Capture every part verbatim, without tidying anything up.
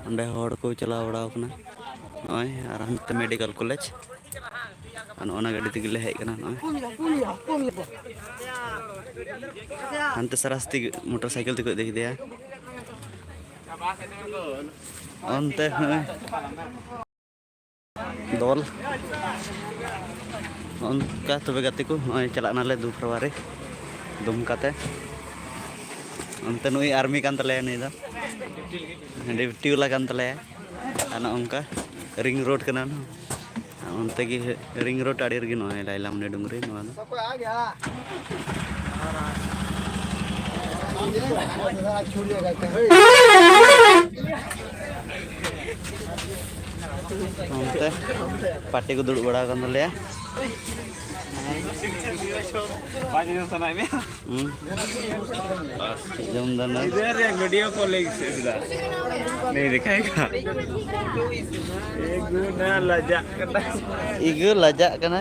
ᱚᱸᱰᱮ ᱦᱚᱲ ᱠᱚ ᱪᱟᱞᱟᱣ ᱵᱟᱲᱟᱣ ᱠᱟᱱᱟ ᱱᱚᱜᱼᱚᱭ, ᱟᱨ ᱦᱟᱱᱛᱮ ᱢᱮᱰᱤᱠᱮᱞ ᱠᱚᱞᱮᱡᱽ᱾ ᱟᱨ ᱱᱚᱜᱼᱚ ᱱᱟ ᱜᱟᱹᱰᱤ ᱛᱮᱜᱮ ᱞᱮ ᱦᱮᱡ ᱠᱟᱱᱟ ᱱᱚᱜᱼᱚᱭ᱾ ᱦᱟᱱᱛᱮ ᱥᱟᱨᱟᱥᱛᱤ ᱢᱚᱴᱚᱨ ᱥᱟᱭᱠᱮᱞ ᱛᱮᱠᱚ ᱤᱫᱤ ᱠᱮᱫᱮᱭᱟ᱾ ᱚᱱᱛᱮ ᱦᱚᱸ ᱫᱚᱞ᱾ ᱚᱱᱠᱟ ᱛᱚᱵᱮ ᱜᱟᱛᱮ ᱠᱚ, ᱱᱚᱜᱼᱚᱭ ᱪᱟᱞᱟᱜ ᱠᱟᱱᱟᱞᱮ ᱫᱩ ᱯᱷᱮᱵᱽᱨᱩᱣᱟᱨᱤ ᱫᱩᱢᱠᱟ ᱛᱮ᱾ ᱚᱱᱛᱮ ᱱᱩᱭ ᱟᱨᱢᱤ ᱠᱟᱱ ᱛᱟᱞᱮᱭᱟ, ᱱᱩᱭ ᱫᱚ ᱰᱤᱣᱴᱤ ᱵᱟᱞᱟ ᱠᱟᱱ ᱛᱟᱞᱮᱭᱟ᱾ ᱟᱨ ᱱᱚᱜᱼᱚ ᱱᱚᱝᱠᱟ ᱨᱤᱝ ᱨᱳᱰ ᱠᱟᱱᱟ᱾ ᱚᱱᱛᱮ ᱜᱮ ᱨᱤᱝ ᱨᱳᱰ ᱟᱲᱮ ᱨᱮᱜᱮ ᱱᱚᱜᱼᱚᱭ ᱞᱟᱭᱞᱟᱢᱱᱤ ᱰᱩᱝᱨᱤ ᱱᱚᱣᱟ ᱫᱚ᱾ ᱚᱱᱛᱮ ᱯᱟᱨᱴᱤ ᱠᱚ ᱫᱩᱲᱩᱵ ᱵᱟᱲᱟ ᱟᱠᱟᱱ ᱛᱟᱞᱮᱭᱟ᱾ ᱦᱩᱸ᱾ ᱡᱚᱢ ᱫᱟᱱᱟ᱾ ᱤᱫᱷᱟᱨ ᱮᱠ ᱵᱷᱤᱰᱤᱭᱳ ᱠᱚᱞ ᱮᱠ ᱥᱮ ᱤᱫᱷᱟᱨ᱾ ᱱᱤ ᱫᱤᱠᱷᱟᱭᱮᱜᱟ᱾ ᱮ ᱜᱩᱱᱟ ᱞᱟᱡᱟᱜ ᱠᱟᱱᱟ᱾ ᱤᱜᱟᱹ ᱞᱟᱡᱟᱜ ᱠᱟᱱᱟ᱾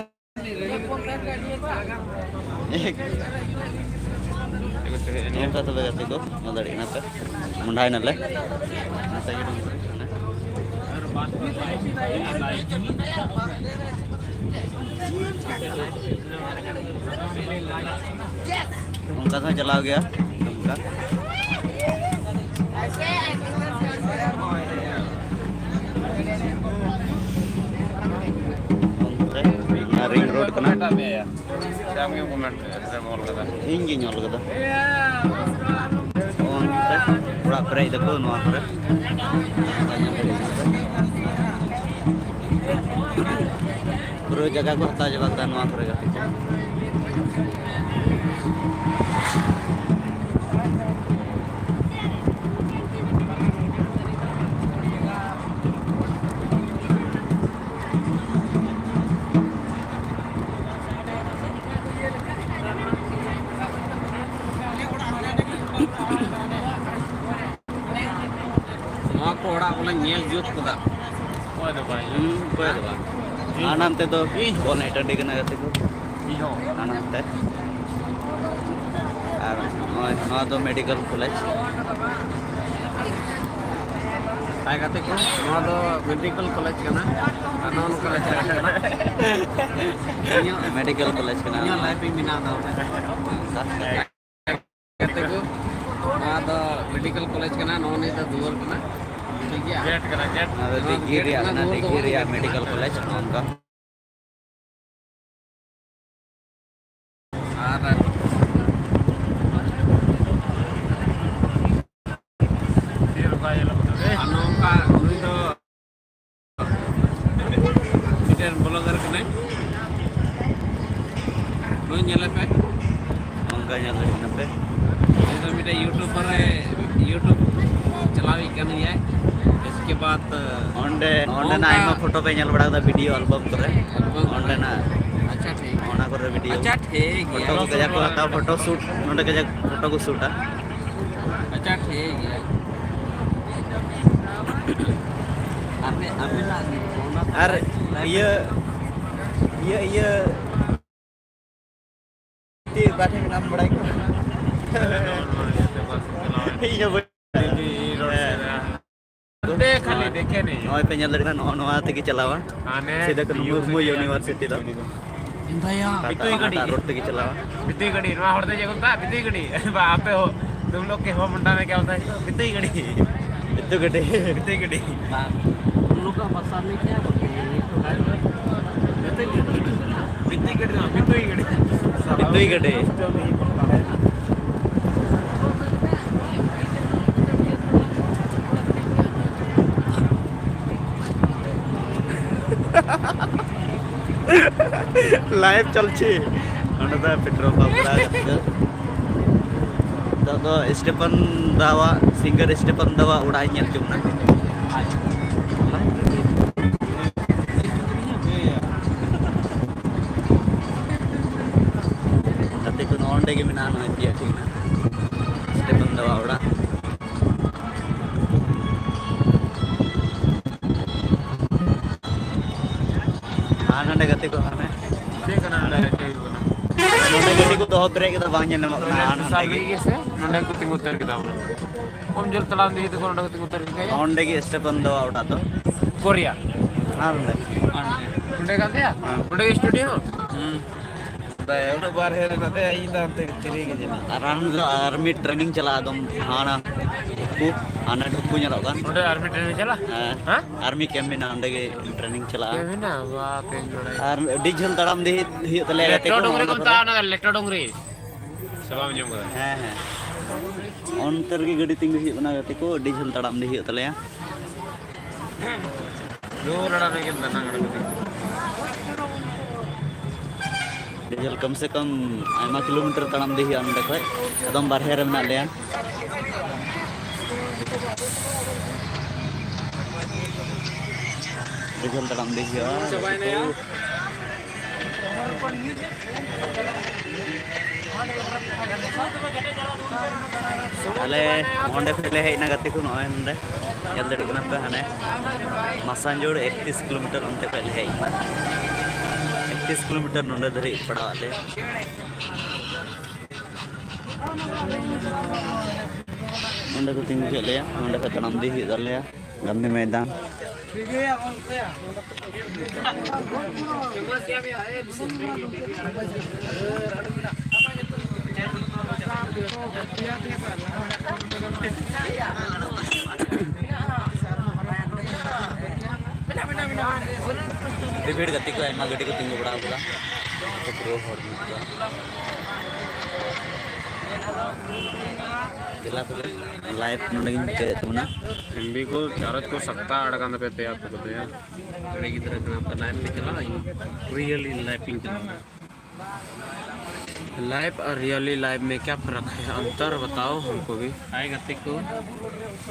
ᱱᱚᱝᱠᱟ ᱛᱚᱵᱮ ᱜᱟᱛᱮ ᱠᱚ, ᱧᱮᱞ ᱫᱟᱲᱮᱭᱟᱜ ᱠᱟᱱᱟ ᱯᱮ, ᱢᱚᱸᱰᱷᱟᱭ ᱱᱟᱞᱮ᱾ ᱚᱱᱠᱟ ᱫᱚ ᱪᱟᱞᱟᱣ ᱜᱮᱭᱟ ᱚᱱᱠᱟ᱾ ᱚᱱᱛᱮ ᱨᱤᱝ ᱨᱳᱰ ᱠᱟᱱᱟ᱾ ᱤᱧ ᱜᱤᱧ ᱚᱞ ᱠᱟᱫᱟ᱾ ᱚᱱᱛᱮ ᱚᱲᱟᱜ ᱯᱮᱨᱮᱡ ᱫᱟᱠᱚ ᱱᱚᱣᱟ ᱠᱚᱨᱮ᱾ ᱯᱩᱨᱟᱹ ᱡᱟᱭᱜᱟ ᱠᱚ ᱦᱟᱛᱟᱣ ᱪᱟᱵᱟ ᱠᱮᱫᱟ ᱱᱚᱣᱟ ᱠᱚᱨᱮ ᱜᱟᱛᱮ ᱠᱚ᱾ ᱱᱚᱣᱟ ᱠᱚ ᱚᱲᱟᱜ ᱵᱚᱞᱮ ᱧᱮᱞ ᱡᱩᱛ ᱠᱟᱫᱟ᱾ ᱚᱠᱚᱭ ᱫᱚ ᱵᱟᱭ ᱦᱩᱸ, ᱚᱠᱚᱭ ᱫᱚ ᱵᱟᱝ᱾ ᱦᱟᱱᱟᱱ ᱛᱮᱫᱚ ᱵᱚᱱᱮ ᱴᱟᱺᱰᱤ ᱠᱟᱱᱟ ᱜᱟᱛᱮ ᱠᱚ᱾ ᱤᱧ ᱦᱚᱸ᱾ ᱦᱟᱱᱟᱱ ᱛᱮ᱾ ᱟᱨ ᱱᱚᱜᱼᱚᱭ ᱱᱚᱣᱟ ᱫᱚ ᱢᱮᱰᱤᱠᱮᱞ ᱠᱚᱞᱮᱡᱽ᱾ ᱦᱟᱭ ᱜᱟᱛᱮ ᱠᱚ, ᱱᱚᱣᱟ ᱫᱚ ᱢᱮᱰᱤᱠᱮᱞ ᱠᱚᱞᱮᱡᱽ ᱠᱟᱱᱟ᱾ ᱟᱨ ᱱᱚᱜᱼᱚ ᱱᱚᱝᱠᱟ ᱞᱮ ᱪᱟᱞᱟᱜ ᱠᱟᱱᱟ᱾ ᱤᱧᱟᱹᱜ, ᱢᱮᱰᱤᱠᱮᱞ ᱠᱚᱞᱮᱡᱽ ᱠᱟᱱᱟ᱾ ᱤᱧᱟᱹᱜ ᱞᱟᱭᱤᱯᱷ ᱤᱧ ᱵᱮᱱᱟᱣ ᱮᱫᱟ ᱚᱸᱰᱮ᱾ ᱜᱟᱛᱮ ᱠᱚ, ᱱᱚᱣᱟ ᱫᱚ ᱢᱮᱰᱤᱠᱮᱞ ᱠᱚᱞᱮᱡᱽ ᱠᱟᱱᱟ, ᱱᱚᱜᱼᱚ ᱱᱤᱭᱟᱹ ᱫᱚ ᱫᱩᱣᱟᱹᱨ ᱠᱟᱱᱟ᱾ ᱴᱷᱤᱠ ᱜᱮᱭᱟ? ᱜᱮᱴ ᱠᱟᱱᱟ, ᱜᱮᱴ᱾ ᱱᱚᱣᱟ ᱫᱚ ᱱᱚᱣᱟ ᱫᱚ ᱫᱤᱜᱷᱤ ᱜᱮᱴ ᱨᱮᱭᱟᱜ ᱠᱟᱱᱟ, ᱠᱟᱱᱟ, ᱫᱩᱣᱟᱹᱨ ᱫᱚ ᱫᱤᱜᱷᱤ ᱵᱟᱝ ᱨᱮᱭᱟᱜ ᱠᱟᱱᱟ᱾ ᱢᱮᱰᱤᱠᱮᱞ ᱠᱚᱞᱮᱡᱽ, ᱱᱚᱜᱼᱚ ᱱᱚᱝᱠᱟ᱾ ᱟᱨ ᱟᱨ ᱱᱚᱝᱠᱟ ᱱᱩᱭ ᱫᱚ ᱢᱤᱫᱴᱮᱱ ᱵᱞᱚᱜᱟᱨ ᱠᱟᱱᱟᱭ᱾ ᱱᱩᱭ ᱧᱮᱞᱮ ᱯᱮ᱾ ᱱᱚᱝᱠᱟ ᱧᱮᱞ ᱞᱟᱹᱜᱤᱫ ᱱᱚᱛᱮ᱾ ᱩᱱᱤ ᱫᱚ ᱢᱤᱫᱴᱮᱱ ᱭᱩᱴᱩᱵᱟᱨ ᱮ, ᱭᱩᱴᱩᱵ ᱪᱟᱞᱟᱣᱤᱡ ᱠᱟᱱ ᱜᱮᱭᱟᱭ᱾ ᱤᱥᱠᱮ ᱵᱟᱫ ᱚᱸᱰᱮ, ᱚᱸᱰᱮᱱᱟᱜ ᱱᱚᱝᱠᱟ ᱟᱭᱢᱟ ᱯᱷᱳᱴᱳ ᱯᱮ ᱧᱮᱞ ᱵᱟᱲᱟ ᱠᱟᱫᱟ ᱵᱷᱤᱰᱤᱭᱳ ᱟᱞᱵᱟᱢ ᱠᱚᱨᱮ᱾ ᱟᱞᱵᱟᱢ ᱠᱚᱨᱮ᱾ ᱚᱸᱰᱮᱱᱟᱜ ᱟᱪᱪᱷᱟ, ᱴᱷᱤᱠ᱾ ᱚᱱᱟ ᱠᱚᱨᱮ ᱵᱷᱤᱰᱤᱭᱳ᱾ ᱟᱪᱪᱷᱟ, ᱴᱷᱤᱠ ᱜᱮᱭᱟ᱾ ᱯᱷᱳᱴᱳ ᱠᱚ ᱠᱟᱡᱟᱠ ᱠᱚ ᱦᱟᱛᱟᱣᱟ, ᱯᱷᱳᱴᱳ ᱥᱩᱴ, ᱱᱚᱸᱰᱮ ᱠᱟᱡᱟᱠ ᱯᱷᱳᱴᱳ ᱠᱚ ᱥᱩᱴᱟ᱾ ᱟᱪᱪᱷᱟ, ᱴᱷᱤᱠ ᱜᱮᱭᱟ᱾ ᱟᱯᱮ, ᱟᱯᱮᱱᱟᱜ ᱚᱱᱟ ᱟᱨ ᱤᱭᱟᱹ, ᱤᱭᱟᱹ, ᱤᱭᱟᱹ, ᱪᱮᱫ ᱵᱟᱨᱦᱮ ᱢᱮᱱᱟᱢ ᱵᱟᱲᱟᱭ ᱠᱚ? ᱤᱧ ᱦᱚᱸ ᱵᱟᱹᱧ ᱦᱮᱸ᱾ ᱱᱚᱜᱼᱚᱭ ᱯᱮ ᱧᱮᱞ ᱫᱟᱲᱮᱭᱟᱜ ᱠᱟᱱᱟ, ᱱᱚᱜᱼᱚ ᱱᱚᱣᱟ ᱛᱮᱜᱮ ᱪᱟᱞᱟᱣᱟ ᱥᱤᱫᱩ ᱠᱟᱹᱱᱦᱩ ᱢᱩᱨᱢᱩ ᱤᱭᱩᱱᱤᱵᱷᱟᱨᱥᱤᱴᱤ ᱫᱚ᱾ ᱵᱤᱛᱩᱭ ᱜᱟᱹᱰᱤ᱾ ᱦᱟᱱᱟᱴᱟᱜ ᱨᱳᱰ ᱛᱮᱜᱮ ᱪᱟᱞᱟᱣᱟ᱾ ᱵᱤᱛᱩᱭ ᱜᱟᱹᱰᱤ, ᱱᱚᱣᱟ ᱦᱚᱲ ᱫᱚ ᱪᱮᱫ ᱠᱚ ᱢᱮᱛᱟᱜᱼᱟ? ᱵᱤᱛᱩᱭ ᱜᱟᱹᱰᱤ᱾ ᱵᱟ, ᱟᱯᱮ ᱦᱚᱸ, ᱛᱩᱢ ᱞᱳᱜ ᱠᱮ ᱦᱚ ᱢᱩᱱᱰᱟ ᱢᱮ ᱠᱭᱟ ᱵᱚᱞᱛᱟ ᱦᱮ ᱤᱥᱠᱳ? ᱵᱤᱛᱩᱭ ᱜᱟᱹᱰᱤ᱾ ᱵᱤᱛᱩᱭ ᱜᱟᱹᱰᱤ᱾ ᱵᱤᱛᱩᱭ ᱜᱟᱹᱰᱤ᱾ ᱵᱟᱝ, ᱩᱱ ᱞᱳᱜ ᱠᱟ ᱵᱷᱟᱥᱟ ᱢᱮ ᱠᱭᱟ ᱵᱚᱞᱛᱮ ᱦᱮ? ᱵᱤᱛᱩᱭ ᱜᱟᱹᱰᱤ᱾ ᱵᱤᱛᱩᱭ ᱜᱟᱹᱰᱤ ᱫᱚ ᱵᱟᱝ, ᱵᱤᱛᱩᱭ ᱜᱟᱹᱰᱤ᱾ ᱵᱤᱛᱩᱭ ᱜᱟᱹᱰᱤ᱾ ᱞᱟᱭᱤᱵᱷ ᱪᱚᱞᱪᱷᱤ᱾ ᱚᱸᱰᱮ ᱫᱚ ᱯᱮᱴᱨᱳᱞ ᱯᱟᱢᱯ ᱨᱮ ᱱᱤᱛᱚᱜ ᱫᱚ ᱥᱴᱤᱯᱷᱟᱱ ᱫᱟᱣᱟᱜ, ᱥᱤᱝᱜᱟᱨ ᱥᱴᱤᱯᱷᱟᱱ ᱫᱟᱣᱟᱜ ᱚᱲᱟᱜ ᱤᱧ ᱧᱮᱞ ᱦᱚᱪᱚ ᱵᱚᱱᱟ᱾ ᱜᱟᱛᱮ ᱠᱚ ᱱᱚᱜᱼᱚ ᱱᱚᱸᱰᱮ ᱜᱮ ᱢᱮᱱᱟᱜᱼᱟ, ᱱᱚᱜᱼᱚᱭ ᱯᱮᱭᱟ ᱴᱷᱤᱠ ᱢᱮᱱᱟᱜᱼᱟ ᱥᱴᱤᱯᱷᱟᱱ ᱫᱟᱣᱟᱜ ᱚᱲᱟᱜ᱾ ᱟᱨ ᱱᱚᱸᱰᱮ ᱜᱟᱛᱮ ᱠᱚ ᱦᱟᱱᱮ ᱪᱮᱫ ᱠᱟᱱᱟ ᱱᱚᱸᱰᱮ ᱪᱮᱫ ᱦᱩᱭᱩᱜ ᱠᱟᱱᱟ? ᱱᱚᱸᱰᱮ ᱜᱟᱹᱰᱤ ᱠᱚ ᱫᱚᱦᱚ ᱯᱮᱨᱮᱡ ᱠᱟᱫᱟ, ᱵᱟᱝ ᱧᱮᱞ ᱧᱟᱢᱚᱜ ᱠᱟᱱᱟ᱾ ᱟᱨ ᱱᱚᱸᱰᱮ ᱥᱟᱵ ᱜᱮ ᱞᱟᱹᱜᱤᱫ ᱜᱮ ᱥᱮ? ᱱᱚᱸᱰᱮ ᱠᱚ ᱛᱤᱸᱜᱩ ᱩᱛᱟᱹᱨ ᱠᱮᱫᱟ᱾ ᱠᱚᱢ ᱡᱳᱨ ᱛᱟᱲᱟᱢ ᱤᱫᱤ ᱛᱮᱠᱚ ᱱᱚᱸᱰᱮ ᱠᱚ ᱛᱤᱸᱜᱩ ᱩᱛᱟᱹᱨ ᱠᱮᱫᱟ᱾ ᱚᱸᱰᱮ ᱜᱮ ᱥᱴᱮᱯᱮᱱ ᱫᱚ ᱚᱲᱟᱜ ᱫᱚ᱾ ᱠᱚᱨᱤᱭᱟ᱾ ᱟᱨ ᱚᱸᱰᱮ᱾ ᱚᱸᱰᱮ ᱠᱟᱱ ᱛᱟᱭᱟ? ᱦᱮᱸ᱾ ᱚᱸᱰᱮ ᱜᱮ ᱥᱴᱩᱰᱤᱭᱳ? ᱦᱩᱸ᱾ ᱫᱟᱭᱟ, ᱩᱱᱟᱹᱜ ᱵᱟᱨᱦᱮ ᱨᱮ ᱱᱟᱛᱮ ᱤᱧ ᱫᱚ ᱦᱟᱱᱛᱮ ᱵᱷᱤᱛᱨᱤ ᱨᱮᱜᱮ ᱡᱮᱱᱟ᱾ ᱟᱨ ᱦᱟᱱ ᱫᱚ ᱟᱨᱢᱤ ᱴᱨᱮᱱᱤᱝ ᱪᱟᱞᱟᱜᱼᱟ ᱮᱠᱫᱚᱢ ᱦᱟᱱᱟ ᱰᱷᱩᱠᱩ, ᱦᱟᱱᱟ ᱰᱷᱩᱠᱩ ᱧᱮᱞᱚᱜ ᱠᱟᱱ᱾ ᱚᱸᱰᱮ ᱟᱨᱢᱤ ᱴᱨᱮᱱᱤᱝ ᱪᱟᱞᱟᱜ? ᱦᱮᱸ᱾ ᱦᱮᱸ? ᱟᱨᱢᱤ ᱠᱮᱢᱯ ᱢᱮᱱᱟᱜᱼᱟ, ᱚᱸᱰᱮ ᱜᱮ ᱴᱨᱮᱱᱤᱝ ᱪᱟᱞᱟᱜᱼᱟ᱾ ᱠᱮᱢᱯ ᱢᱮᱱᱟᱜᱼᱟ? ᱵᱟᱯ ᱨᱮ, ᱵᱟᱲᱟᱭ᱾ ᱟᱨ ᱟᱹᱰᱤ ᱡᱷᱟᱹᱞ ᱛᱟᱲᱟᱢ ᱤᱫᱤ ᱦᱩᱭᱩᱜ ᱛᱟᱞᱮᱭᱟ ᱜᱟᱛᱮ ᱞᱮᱴᱚ ᱠᱚ, ᱰᱩᱝᱨᱤ ᱚᱸᱰᱮ ᱠᱚ ᱠᱷᱚᱱ᱾ ᱢᱮᱛᱟᱜᱼᱟ, ᱚᱱᱟ ᱫᱚ ᱞᱮᱴᱚ ᱰᱩᱝᱨᱤ᱾ ᱥᱮ ᱵᱟᱢ ᱟᱸᱡᱚᱢ ᱠᱟᱫᱟ? ᱦᱮᱸ, ᱦᱮᱸ᱾ ᱚᱱᱛᱮ ᱨᱮᱜᱮ ᱜᱟᱹᱰᱤ ᱛᱤᱸᱜᱩ ᱦᱩᱭᱩᱜ ᱠᱟᱱᱟ ᱜᱟᱛᱮ ᱠᱚ, ᱟᱹᱰᱤ ᱡᱷᱟᱹᱞ ᱛᱟᱲᱟᱢ ᱤᱫᱤ ᱦᱩᱭᱩᱜ ᱛᱟᱞᱮᱭᱟ᱾ ᱡᱳᱨ ᱞᱟᱲᱟ ᱨᱮᱜᱮ ᱫᱟᱱᱟ ᱜᱟᱲᱟ ᱠᱟᱛᱮ᱾ ᱟᱹᱰᱤ ᱡᱷᱟᱹᱞ, ᱠᱚᱢ ᱥᱮ ᱠᱚᱢ ᱟᱭᱢᱟ ᱠᱤᱞᱳᱢᱤᱴᱟᱨ ᱛᱟᱲᱟᱢ ᱤᱫᱤ ᱦᱩᱭᱩᱜᱼᱟ ᱱᱚᱸᱰᱮ ᱠᱷᱚᱡ᱾ ᱮᱠᱫᱚᱢ ᱵᱟᱨᱦᱮ ᱨᱮ ᱢᱮᱱᱟᱜ ᱞᱮᱭᱟ᱾ ᱟᱹᱰᱤ ᱡᱷᱟᱹᱞ ᱛᱟᱲᱟᱢ ᱤᱫᱤ ᱦᱩᱭᱩᱜᱼᱟ᱾ ᱪᱟᱵᱟᱭᱮᱱᱟ ᱭᱟ᱾ ᱟᱞᱮ ᱚᱸᱰᱮ ᱠᱷᱚᱡ ᱞᱮ ᱦᱮᱡ ᱮᱱᱟ ᱜᱟᱛᱮ ᱠᱚ, ᱱᱚᱜᱼᱚᱭ ᱱᱚᱸᱰᱮ ᱧᱮᱞ ᱫᱟᱲᱮᱭᱟᱜ ᱠᱟᱱᱟ ᱯᱮ, ᱦᱟᱱᱮ ᱢᱟᱥᱟᱱᱡᱳᱲ ᱮᱠᱛᱤᱥ ᱠᱤᱞᱳᱢᱤᱴᱟᱨ ᱚᱱᱛᱮ ᱠᱷᱚᱡ ᱞᱮ ᱦᱮᱡ ᱮᱱᱟ᱾ ᱮᱠᱛᱤᱥ ᱠᱤᱞᱳᱢᱤᱴᱟᱨ ᱱᱚᱸᱰᱮ ᱫᱷᱟᱹᱨᱤᱡ ᱯᱟᱲᱟᱣ ᱟᱞᱮ᱾ ᱱᱚᱸᱰᱮ ᱠᱚ ᱛᱤᱸᱜᱩ ᱠᱮᱫ ᱞᱮᱭᱟ, ᱱᱚᱸᱰᱮ ᱠᱷᱚᱡ ᱛᱟᱲᱟᱢ ᱤᱫᱤ ᱦᱩᱭᱩᱜ ᱛᱟᱞᱮᱭᱟ ᱜᱟᱱᱫᱷᱤ ᱢᱚᱭᱫᱟᱱ᱾ ᱟᱹᱰᱤ ᱵᱷᱤᱲ ᱜᱟᱛᱮ ᱠᱚ, ᱟᱭᱢᱟ ᱜᱟᱹᱰᱤ ᱠᱚ ᱛᱤᱸᱜᱩ ᱵᱟᱲᱟ ᱟᱠᱟᱫᱟ᱾ ᱯᱩᱨᱟᱹ ᱦᱚᱲ ᱢᱮᱱᱟᱜ ᱠᱚᱣᱟ᱾ ᱫᱮᱞᱟ ᱛᱚᱵᱮ, ᱞᱟᱭᱤᱵᱷ ᱱᱚᱸᱰᱮ ᱜᱤᱧ ᱢᱩᱪᱟᱹᱫᱮᱫ ᱛᱟᱵᱚᱱᱟ᱾ ᱮᱢᱵᱤ ᱠᱚ ᱪᱟᱨᱚᱡᱽ ᱠᱚ ᱥᱟᱠᱛᱟ ᱟᱲᱟᱜ ᱠᱟᱱ ᱛᱟᱯᱮᱭᱟ ᱛᱮᱭᱟᱨ ᱠᱚ ᱛᱟᱯᱮᱭᱟ᱾ ᱠᱩᱲᱤ ᱜᱤᱫᱽᱨᱟᱹ ᱠᱟᱱᱟ ᱯᱮ, ᱞᱟᱭᱤᱵᱷ ᱯᱮ ᱪᱟᱞᱟᱣᱟ, ᱤᱧ ᱨᱤᱭᱮᱞᱤ ᱞᱟᱭᱤᱵᱷ ᱤᱧ ᱪᱟᱞᱟᱣᱟ᱾ लाइव और रियली लाइव में क्या फ़र्क है? अंतर बताओ हमको भी। हाय ᱜᱟᱛᱮ ᱠᱚ,